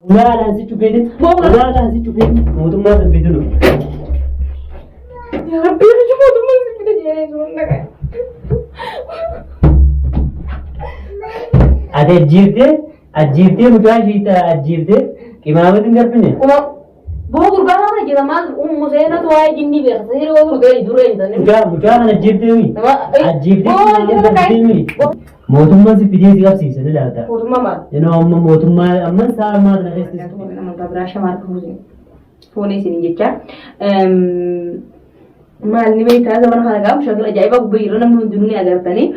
Ulaa alaan si cufeetin. Ulaa alaan si cufeetin. Mootummaa san fidinu. Yaa Rabbi yeroo mootummaan si fide jedhee sun dhaqee. Ati ajjeeftee ajjeeftee mucaa ishii ajjeeftee qimaamatti hin darbine. Kuma boo gurbaa nama jira maal ummu seenatu waa'ee jinnii beeka seerri waa gurguree duree hin tanne. Mucaa mucaa kana ajjeeftee mi? Ajjeeftee Boo qimaamatti jira darbitee mi? Mootummaan si fidee si qabsiisa ni laata. Mootummaa maal? Inoo amma mootummaa amma isaa ammaa kana keessatti. Amantaa biraa shamaar kuusin fuunee isin jecha. Maal ni beektaa zamana kana gaafa shakala ajaa'ibaa gubbaa jirra namni hundinuu ni agartanii.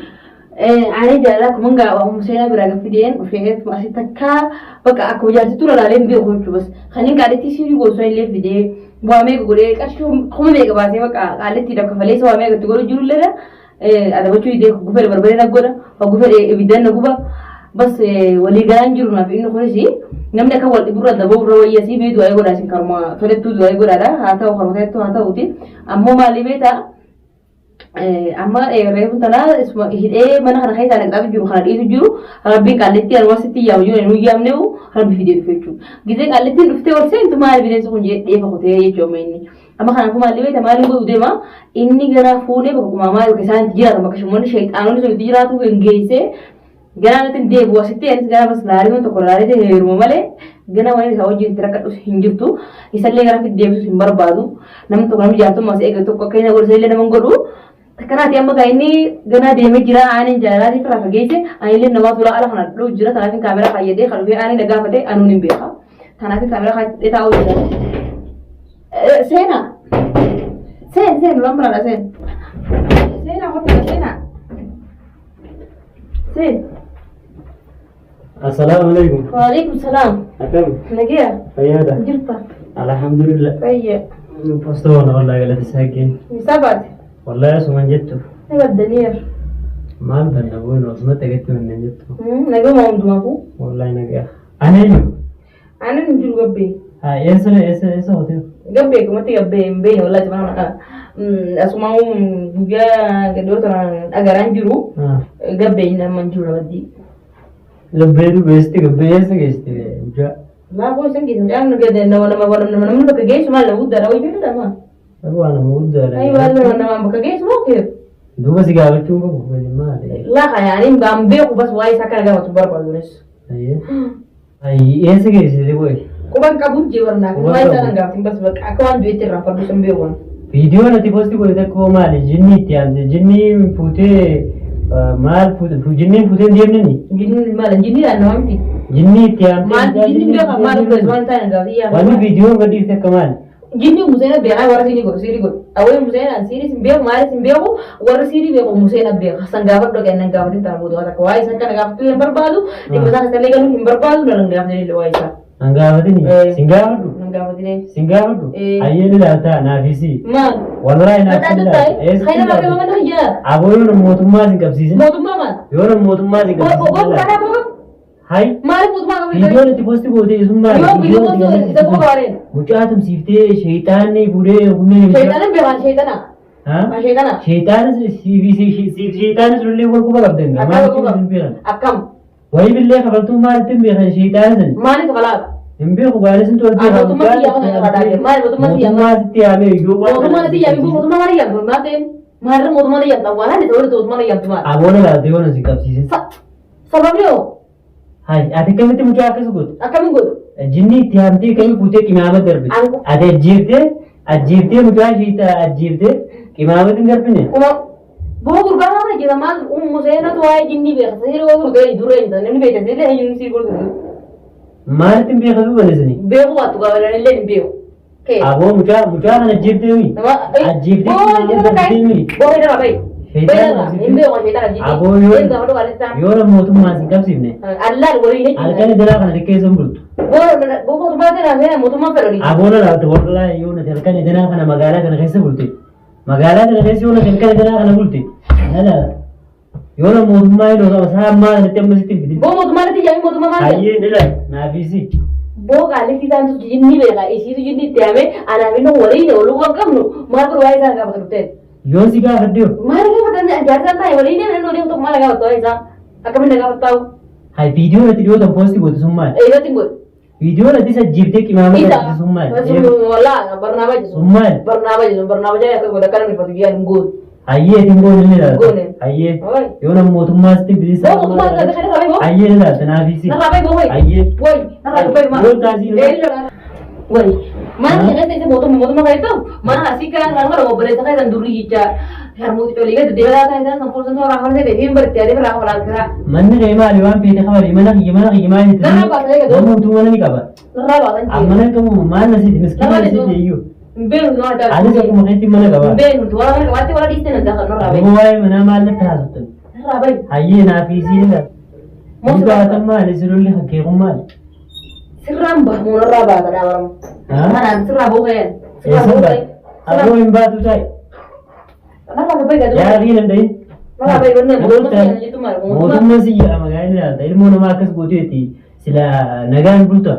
Ani jaalala akkuma gaa ummu seenaa biraa gaffideen dhufee asitti akka bakka akkuma jaarsituu lalaalee hin beeku jechuudha bas. Kan inni qaalitti sirii gosa illee fidee waa meeqa godhee qarshii kuma meeqa baasee bakka qaalitti kafalee isa waa meeqa itti godhu jiru illee adabachuu didee hogguu fedhe barbaree na godha hogguu fedhe ibiddaan na guba bas walii galaan jiru naaf inni kunis namni akka wal dhiburra dabaurra wayyasii mee du'aa godhaa isin karuma tolettuu du'aa godhaadha haa ta'u karuma tolettuu haa ta'uti ammoo maalii beektaa amma reefu tanaa isuma hidhee mana kana keessaa naqxaatu jiru kana dhiisu jiru rabbiin qaallitti anuma sitti yaamu jiru nu yaamneewu rabbi fidee dhufe jechuudha. Gizee qaallittiin dhuftee ol seentu maali bineensi kun jedhee dheefa kutee jechuudha inni. Amma kanaafuu maalli beekta maaliin godhu deema inni gara fuudhee bakka qumaamaa yookiin isaan itti jiraatan bakka shimmoonni sheexaanonni sun itti jiraatu geessee gara natti hin deebi'u asitti anis gara bas laalee tokko laalee ta'e heeruma malee gana waan isaa wajjin itti rakkadhus hin jirtu isallee gara itti deebisus hin barbaadu namni tokko namni jaartummaa isa eegatu tokko akka inni godhu illee nama hin godhu. Takkanaati amma gaa inni ganaa deemee jira aaneen jaalalaatiif irraa fageesse anillee namaa turaa ala kana dhuu jira kanaaf kaameraa kaayyadee kan dhufee aanee na gaafate anuun hin beeka kanaaf kaameraa kaayyadee taa'uu jira. Seenaa. Seen seen ulaan biraadha seen. Seenaa kottu seenaa. Seen. Assalaamu alaikum. Waalaikum salaam. Akkam? Nagiya. Fayyaadha. Jirta. Alhamdulillah. Fayya. Postoo wana wallahi galata isaa kennu. Misaa baate. Wallahi asuman jettu. Ni baddaniir. Maal banna boonu asumatti agatti manneen jettu. Naguma hundumaafuu. Wallahi nagaa. Ani eenyu? Ani hin jiru gabbee. Haa eessa eessa eessa hotel? Gabbee kumatti gabbee hin beekne wallahi mana asuma guyyaa gadoo tana dhagaraan jiru gabbee hin amma hin jiru rabaddii. Gabbee dubeesti gabbee eessa geessite mucaa? Laa koo isan geessu mucaan gad nama nama nama namni bakka geessu maal nama guddaadha wayii jedhu dha. Waa nama guddaadha. Ayi waan nama nama bakka geessu moo kee? Duuba si gaafachuu qabu maali? Laa kayaaniin baan beeku bas waa'ee isaa kana gaafatu barbaadu nis. Ayi eessa geessite qoy? Quban qabuun jee barnaaf Quban waa'ee isaa qabu. nan gaafatin bas bakka akka waan du'eetti irraa fadhu san beeku. Viidiyoon ati posti godhe tokko maali? Jinni itti aante jinni fuutee maal fuute jinniin fuutee hin deemneni? Jinni maal jinni nama miti. Jinni itti aante Maal jinni beeka maal godhe waan ta'an gaafatin yaa. Wanni viidiyoon gadi dhiifte akka maali? Jinni Museena beekaa warra siirii godhu siirii godhu. Awwee Museenaan siirii sin beeku maalis hin beeku warra siirii beeku Museena beeka. San gaafadhu dhaqee nan gaafatin tana booda waan takka waa'ee isaa kana gaafachuu hin barbaadu dhimma isaa keessallee galuu hin barbaadu nan gaafatin illee waa'ee isaa. Nan gaafatini? Eh. Sin gaafadhu? Nan gaafatin. Sin gaafadhu? Eh. Ayyee ni laaltaa naafisi. Maal? Wallahi naaf Badhaatu sin ta'e laalta. Eessa kan sin nama laalta? beeku mana hojjaa. Aboo yoo mootummaa sin qabsiisin. Mootummaa maal? Yoo mootummaa sin qabsiisin. Bobu ni laalta. kana bobu. Hai. Maaliif mootummaa qabu? Viidiyoon itti posti goote sun maali? Yoo viidiyoo Viidiyoon itti posti isa qofa wareen. Mucaa tumsiiftee sheexaanni fuudhee humna Sheexanan beekan sheexana. Ha? Sheexana. Sheexaanis siif sheexaanis lollee wal quba qabdan. Akkam Maaliif wal quba? hin beekan? Akkam? Wayii billee kafaltuu maalitti hin beekan sheexaanis? Maaliif kafalaa? Hin beeku gaarii sin tolchee. Ah, mootummaa si yaama kana irraa dhaabee. Maali mootummaa si yaama? Mootummaa sitti yaamee iyyuu waan Mootummaan si yaamee mootummaa maali yaamtu? Maal ta'een? Maalirra mootummaan yaamta? Waan inni ta'u mootummaan yaamtu maal? Aboona laata yoo na si qabsiisin. Sababni hoo? Hai, ati akkamitti mucaa akkas goote? Akkamiin godhu? Jinni itti haamtee kami fuutee qimaama darbite. Angu- Ati ajjeeftee ajjeeftee mucaa ishii ajjeeftee qimaamatti hin darbine. Kuma boo gurbaa nama jira maal ummu seenatu waa'ee jinnii beeka. Seerri waa gurguree duree hin namni beekta seerri eenyu sii gurguru. Maalitti hin beekatu balesani? Beeku waattu gaafalan illee hin beeku. Kee. Aboo mucaa mucaa kana ajjeeftee mi? Nama Ajjeeftee boo qimaama jira darbitee mi? Boo hidhaa bayi. Sheexana Hin beeku sheexana jinnii. Aboo yoo Hin gaafadhu qaalissaa. yoo mootummaa sin qabsiifne Allaan walii jechuudha. halkan jalaa kana xiqqeessa hin bultu. Boo mootummaa kanaa seena mootummaa fedhanii. Aboona laata wallahi yoo nati halkan edanaa kana magaalaa kana keessa bulte magaalaa kana keessa yoo nati halkan edanaa kana bulte lala yoo na mootummaa hin oolu isaa ammaa kanatti amma sitti hin fidin. Boo mootummaa natti jaamii mootummaa maal jedha? Hayyee ni laala naafisi. Boo qaalitti isaantu jinni beeka isiitu jinni itti yaamee anaaf inni walii waluu waan qabnu maal godhu waa'ee isaa gaafatu dhufteen. Yoo si gaafadde hoo? Maal gaafatan jaarsaan taa'e walii deemee namni walii tokko maal gaafatu waa'ee isaa akkamiin na gaafattaa'u Hay viidiyoo natti dhiyootan poosti goote sun maali? eeyyatti hin godhu. Viidiyoon ati isa jiibtee qimaama Isa. galchite sun maali? Walaa barnaama jechuun. Sun maali? Barnaama jechuun barnaama jaa akka godha kana rifatu guyyaa hin goone. Hayyee ati hin goone ni ilaalta. Goone. Hayyee. Oi. Yoo nama mootummaa sitti bilisa. Boo mootummaa kana kana rabee boo. Hayyee ni ilaalta naafisi. Narraa bahi boo wayi. Hayyee. Wayi narraa bahi maa. Loon taasii numa. Wayi. Mana keessatti isa mootummaa mootummaa kan ta'u mana asii kan kan godhamu obboleessa kan isaan durii jecha harmuuti colii gadi deemaa kan isaan sanfuursan toora afaan ta'e hin barte adii biraa qolaan kiraa. Manni kee maali waan feete kabali mana kiyya mana kiyya maali jettee. Narraa baasa eega Nama utuu mana ni qaba. Narraa baasan Amma jee. nan qabu maal na siiti miskiina Narraa siiti deemu. iyyuu. Hin beeknu nama ta'a. Anis akkuma keetti mana qaba. Hin beeknu wara mana qabaatti wara dhiiste nan daakal narraa bahi. Amma waa'ee manaa maal natti haasoftan? Narraa bahi. Hayyee naafisii ni ilaalta. Moo Ni baatan maali si lolli hakkeequn maali? Sirraan baha moo narraa baata dhaabaramu. Manaan sirraa boo ka'een. Sirraa Eessa boo baate? ka'een. Aboo hin baatu taa'e. Narraa bahi gadi. Yaa fi danda'in. Narraa bahi wanni mootummaa si jettu maali? Mootummaa. Mootummaa si jedhama magaalaa ilaalta. Ilmoo namaa akkas gooteeti sila nagaan bulta.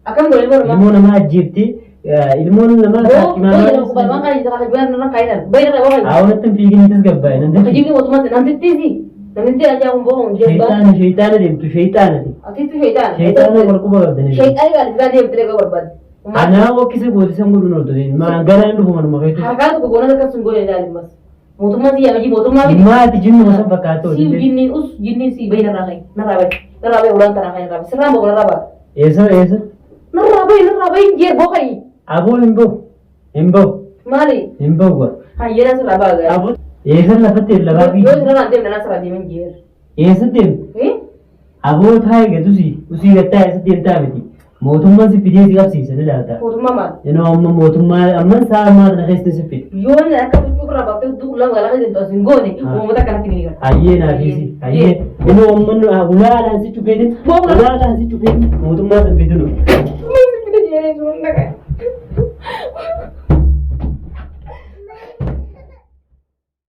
Akkam godhe ilmoo namaa? Ilmoo namaa ajjeefte ilmoon namaa Boo saaximaa boo jedhamu kubal waan kana jira kan narraa kaayitan. Bahi narraa boo kaayitan. Haawwanatti hin fiigin tas gabbaa'e nan dachee. Kijibni mootummaa namtittiisi. Namtitti ajaa kun boo kun jebba. Sheexaana sheexaana deemtu sheexaanati. Atiitu sheexaana. Sheexaana wal quba qabdanii. Sheexaani gaalibaa deemtee barbaadde. Anaa wakkisa goote san godhuun ooltu. Maan ganaan dhufu manuma keetu. Harkaa tokko goona akkas sun goone ilaali mas. Mootummaa si yaamajii mootummaa miti. Maati jinni gosa fakkaatoo. Si jinni us jinni si bahi narraa ka'i. Narraa bahi. Narraa bahi ulaan tanaa ka'i narraa bahi. Sirraan boo narraa bahi. Eessa eessa? Narraa bahi narraa bahi jeer boo ka'i. Aboo hin bahu. Hin bahu. Maali? Hin bahu gwa. Hayyeena sirraa baha gaari. Aboo eessa lafatti lafaa fi Yoo sirraa deemne naa sirraa deemen jeer. eessa deemtu? Aboo taa'e gad usii usii gad taa'e eessa deemtaa miti. Mootummaan si fidee si qabsiisa ni ilaalta. Mootummaa maali? Inoo amma mootummaa amma sa'a ammaa kana keessatti si fide. Yoo inni akka huccuu irraa baaftee hudduu qullaa magaalaa keessa deemtu as hin goone uummata akkanatti ni gara. Hayyee naafiisi hayyee. Inoo amma ulaadhaan si cufeetin ulaadhaan si cufeetin mootummaa san fidinu.